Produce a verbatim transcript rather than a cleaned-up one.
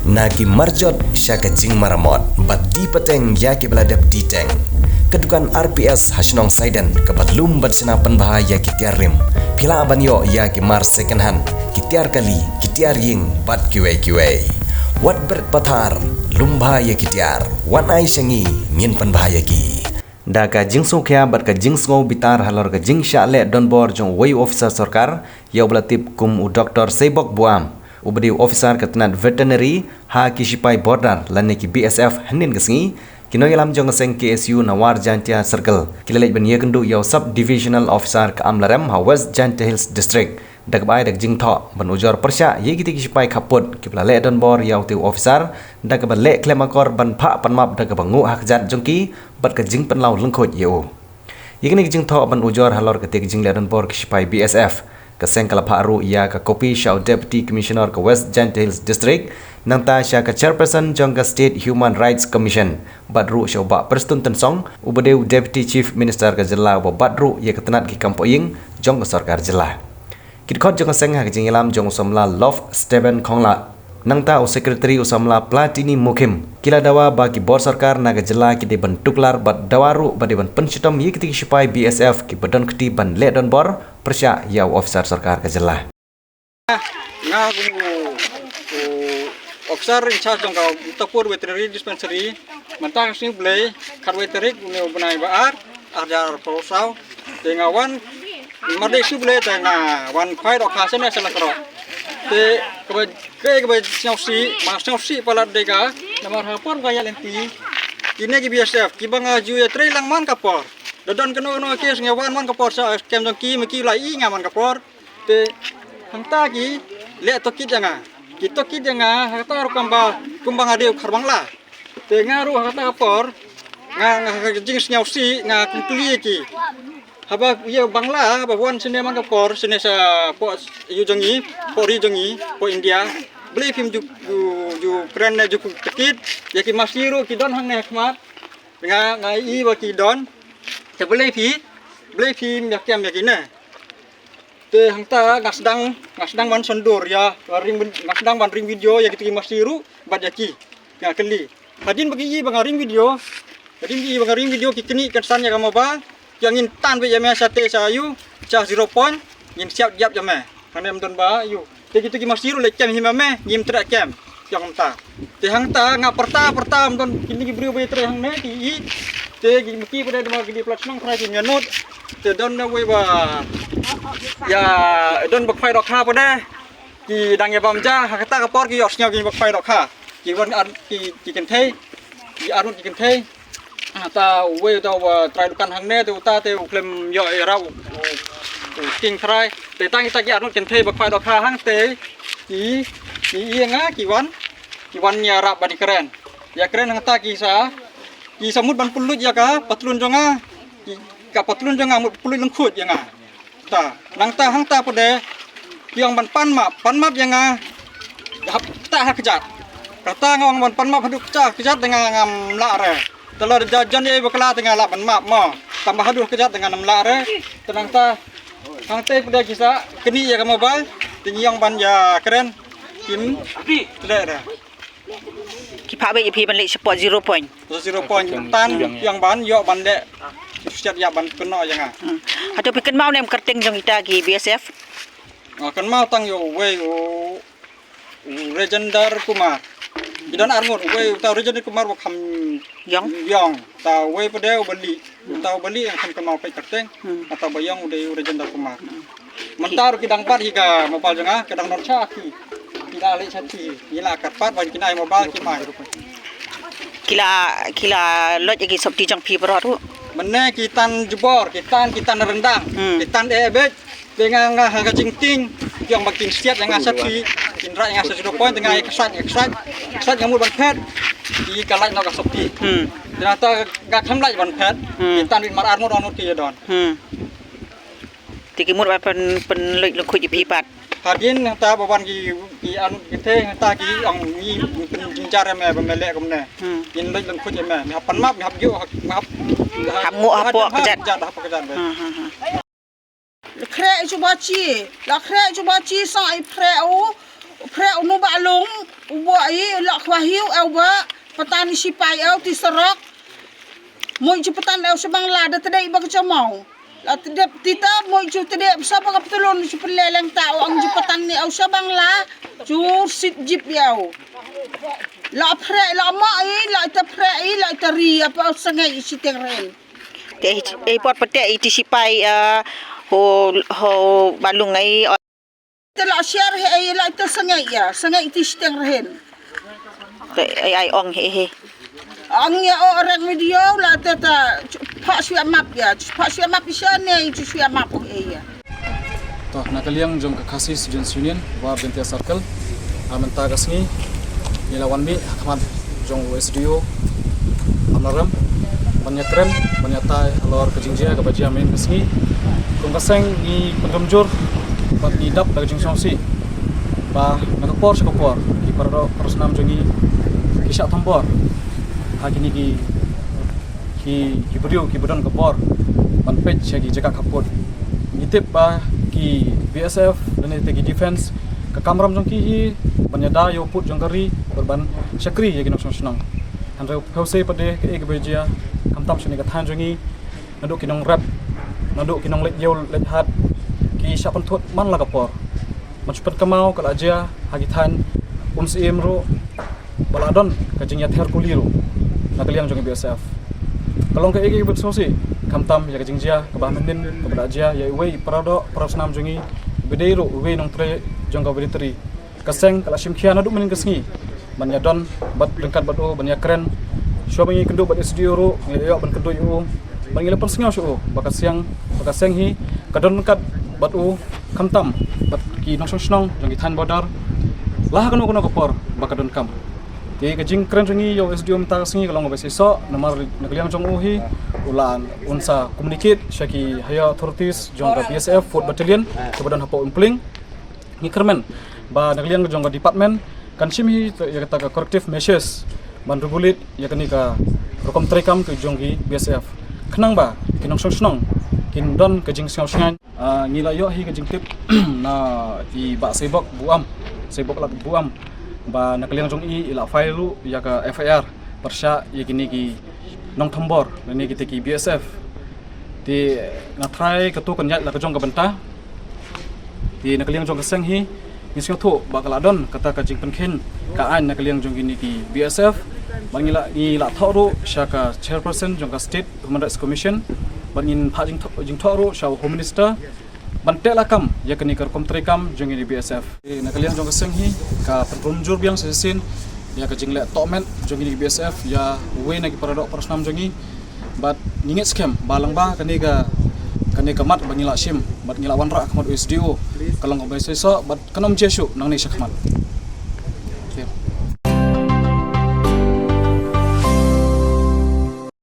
Na ki marjot sha ka jingmaramot bad die pateng ïa kiba la dep die teng. Ka dukan R P S ha shnong Saiden kaba lum bad shna pynbha ïa ki tiar rim. Phi lah ban ïoh ïa ki mar second hand, ki tiar kali, ki tiar ïing bad kiwei kiwei. Wat bret pathar, lum bha ïa ki tiar. Wan ai sha ngi, ngin pynbha ïa ki. Da ka jingsngewkhia bad ka jingsngew bitar halor ka jingshah leh donbor jong uwei u officer sorkar, ïa uba la tip kum u Doktor Seibok Buam, uba dei u officer ka tnat veterinary ha ki shipai border lane ki B S F hynnin ka sngi, ki nongïalam jong ka seng K S U na War Jaintia Circle ki la leit ban ïakynduh ïa u Sub Divisional Officer ka Amlarem ha West Jaintia Hills District, da kaba ai da ka jingthoh ban ujor pyrshah ïa kitei ki shipai khappud kiba la leh donbor ïa utei u officer, da kaba leh khlem akor ban phah pan map da kaba nguh ha kjat jong ki bad ka jingpynlaw lyngkhuid ïa u. Ïa kane ka jingthoh ban ujor halor katei ka jingleh donbor ki shipai B S F, ka seng ka la phah ruh ïa ka kopi sha u Deputy Commissioner ka West Jaintia Hills District, nangta sha ka Chairperson jong ka State Human Rights Commission, bad ruh sha u Bah Prestone Tynsong, uba dei u Deputy Chief Minister ka jylla uba bat ruh ïa ka tnat ki kam pohïing jong ka sorkar jylla. Ki dkhot jong ka seng ha ka jingïalam jong u samla Love Stephen Khongla, nangta u Secretary u samla Platini Mukhim, ki la dawa ba ki bor sorkar na ka jylla ki dei ban tuklar bad dawa ruh ba dei ban pynshitom ïa kitei ki shipai B S F kiba don kti ban leh donbor pyrshah ïa u officer sorkar ka jylla. Nga kum u, u officer in charge jong ka Utapur Veterinary Dispensary, mynta ka sngi U Blei, khatwei tarik une u bnai ba ar, ar hajar arphew saw. Te nga wan, mar dei sngi U Blei te nga wan khwai dohkha shane sha Lakroh. Te kaba, kaei kaba sngewsih, ba sngewsih palat dei ka, namar ha por ba nga ïaid lynti, kine ki B S F kiba nga ju ïatrei lang man ka por. Da don kano kano ka case nga wan man ka por sha kem jong ki, ma ki la ïohi nga man ka por. Te hangta ki leh tohkit ïa nga. Ki tohkit ïa nga, hangta ruh kumba, kumba nga dei u khar Bangla. Te nga ruh hangta ka por, nga, nga ha ka jingsngewsih, nga kyntu ïa ki. Haba ïa Bangla, haba wan shane man ka por, shane shapoh ïew jong ngi, poh ri jong ngi, poh India. Balei phim ju, ju, ju kren ne ju tohkit, ïa ki masi ruh ki don hangne ha khmat. Nga, nga ïohi ba ki don. Te balei phi, balei phim ïa kem ïa kine. Te hangta nga sdang, nga sdang ban sngewdur ïa, ring vin-, nga sdang ban ring video ïa kitei ki masi ruh, bad ïa ki. Nga kylli. Hadien ba ki ïohi ba nga ring video, hadien ba ki ïohi ba nga ring video ki kynnoh kynsan ïa ka mobile, ïa ngin tan beit ïa me shatei sha ïew, sha zero point, ngin siat ïap ïa me. Hangne ym don ba ïew. Te kitei ki masi ruh leh kem hi ma me, ngim treh kem. Ïa hangta. Te hangta nga pyrta, pyrta ym don kine ki briew ba ïatrei hangne, ki ïohi. Te ki maki pat de ma ki dei palat shnong khrai ki ïa nud. Te don na wei ba ïa don ba khwai dohkha pat de. Ki dang ïa bam ja, ha kata ka por ki ïohsngew ki ba khwai dohkha. Ki wan ar ki, ki kynthei. Ki arngut ki kynthei. Uta uwei uta uba trai dukan hangne te uta te u khlem ïoh ïarap u, u, u king khrai. Te tang kita ki arngut kynthei ba khwai dohkha hangtei ki, ki ïa nga ki wan, ki wan ïarap ban ïakren. Ïakren hangta ki sa, ki sa mut ban pynlut ïa ka patlun jong nga, ki, ka patlun jong nga mut pynlut lyngkhuid ïa nga. Ta, nangta hangta pat de, ki ong ban pan map, pan map ïa nga, hap ta ha kjat. Kata nga ong ban pan map haduh kjat, kjat te nga ngam lah re. Te la da jan ïa bakla te nga lah ban map mo. Tang ba haduh kjat te nga ngam lah re. Te nangta, hangtei pat de ki sa, kynnoh ïa ka mobile, te ngi ong ban ïakren, kim, te de re. Ki phah beit ïa phi ban leit shapoh zero point. Zero point tan ïa ban ïoh ban leh. Siat ïa ban kynnoh ïa nga. Hmm. Hato phi kynmaw ne em kyrteng jong kita ki B S F? Nga kynmaw tang ïa uwei u, u Rajendra Kumar. Ki don arngut uwei uta u Rajendra Kumar ba kham ïong. Ïong. Ta uwei pat de u ba lieh. Uta u ba lieh nga khlem kynmaw peit kyrteng. Hmm. Uta ba ïong u dei u Rajendra Kumar. Hmm. Mynta ruh ki dang bat hi ka mobile jong nga, ka dang don sha ki. Ki la leit sha ki, ki la kyrpad ban ki nai mobile ki mai ruh. Ki la, ki la loit ïa ki sopti jong phi baroh ruh. Mynne ki tan jubor, ki tan, ki tan ryndang, hmm, ki tan eh beit. Te nga, nga ha ka jingtieng, ki ong ba kin siat ïa nga sha ki, kin rah ïa nga sha zero point, te nga ïa ksat, ïa ksat, ksat nga mut ban phet. Ki ka lait noh ka sopti. Hmm. Te nangta nga kham lait ban phet. Hmm. Ki tan beit mar arngut arngut ki ïa don. Hmm. Te ki mut ban pyn, pynlut lyngkhuid ïa phi pat. Hadien hangta ba wan ki, ki arngut kynthei hangta ki ong ngi pynjynjar ïa me ba me leh kumne. Hmm. Ngin lut lyngkhuid ïa me. Me hap pan map, me hap ïoh, me hap, hap nguh hapoh kjat. Kjat, hapoh kjat. Hmm, hmm, hmm. Khreh shuh ba chi, la khreh shuh ba chi sa i khreh u. Phreh u nu ba long, u ba i, la khwa hiu, eu ba, patan i sipai, eu ti sarok. Moi ju patan eu sha Bangla, da tdei ba ka chamau. La tdei, tita, moi ju tdei, sa ba ka ptulun, ju pele leng ta, o ang ju patan ni, eu sha Bangla, ju sit jip eu. La phreh, la ma i, la ita phreh i, la ita ri, apa, eu sangai i siteng ren. Te, eh, pot pete i ti sipai, eh, ho, ho balung ai, Te la share he ai la te sangai ya, sangai ti siteng rehen. Te ai, ai ong he he. Ang ya o rek video la te ta pha shwe map ya, pha shwe map isha ne, ju shwe map o he ya. To, na ka liang jong ka Khasi Students Union, War Bentia Circle, ha mynta ka sngi, ngi la wan mih ha khmat jong u S D O Amlarem, ban ïakren, ban ïatai halor ka jingjia kaba jia mynne ka sngi. Kum ka seng ngi pynrem jur bad ngi dap da ka jingsngewsih ba na ka por sha ka por ki para doh para snam jong ngi ki shah thombor ha kine ki, ki, ki briew kiba don ka bor ban peit sha ki jaka khappud. Ngi tip ba ki B S F lane te ki defense ka kamram jong ki hi ban ïada ïa u pud jong ka ri bad ban shakri ïa ki nongshong shnong. Hynrei phew sei pat de kaei kaba jia, khamtam shane ka thaiñ jong ngi, naduh ki nongrep, naduh ki nongleit ïew leit hat, ki shah pynthut man la ka por. Ban shu pynkynmaw ka la jia ha ki thaiñ Umsyiem ruh ba la don ka jingïather kuli ruh na ka liang jong ka B S F. Ka long kaei kaba sngewsih, khamtam ïa ka jingjia kaba mynnin kaba la jia ïa iwei i para doh para snam jong ngi, ba dei ruh iwei i nongtrei jong ka Military. Ka seng ka la shim khia naduh mynnin ka sngi ban ïadon bad ryngkat bad u ban ïakren. Shuwa ba ngi kynduh bad S D O ruh ngi la ïoh ban kynduh ïa u bad ngi la pynsngew sha u ba ka seng, ba ka seng hi ka don ryngkat bad u khamtam bad ki nongshong shnong jong ki thaiñ border la ha kano kano ka por ba ka donkam. Te ka jingkren jong ngi ïa u S D O mynta ka sngi ka long kaba seisoh namar na ka liang jong u hi u la, un sa communicate sha ki higher authorities jong ka B S F Fourth Battalion kaba don hapoh Umpling. Ngi kyrmen ba na ka liang jong ka department kan shim hi ïa kata ka corrective measures ban regulate ïa kane ka rukom treikam ka jong ki B S F khnang ba ki nongshong shnong kin don ka jingsngew shngaiñ. Ah, ngi la ïoh hi ka jingtip na i Bah Seibok Buam, Seibok Lad Buam, ba na ka liang jong i i la file ruh ïa ka F I R pyrshah ïa kine ki nongthombor lane kita ki B S F. Te nga trai katu kan ïaid la ka jong ka bynta. Te na ka liang jong ka seng hi ngi sngewthuh ba ka la don kata ka jingpynkheiñ ka aiñ na ka liang jong kine ki B S F. Bad ngi la, ngi la thoh ruh sha ka chairperson jong ka State Human Rights Commission. Bad ngin phah jingthoh, jingthoh ruh sha u Home Minister ban teh lakam ïa kane ka rukom treikam jong kine ki B S F. Te na ka liang jong ka seng hi ka pynrem jur biang sa shisien ïa ka jingleh tohmet jong kine ki B S F ïa uwei na ki para doh para snam jong ngi. Bad ngi ngeit skhem ba lyngba kane ka, kane ka mat ba ngi la shim bad ngi la wanrah ha khmat u S D O ka long kaba seisoh bad kan ym jia shuh nangne sha khmat.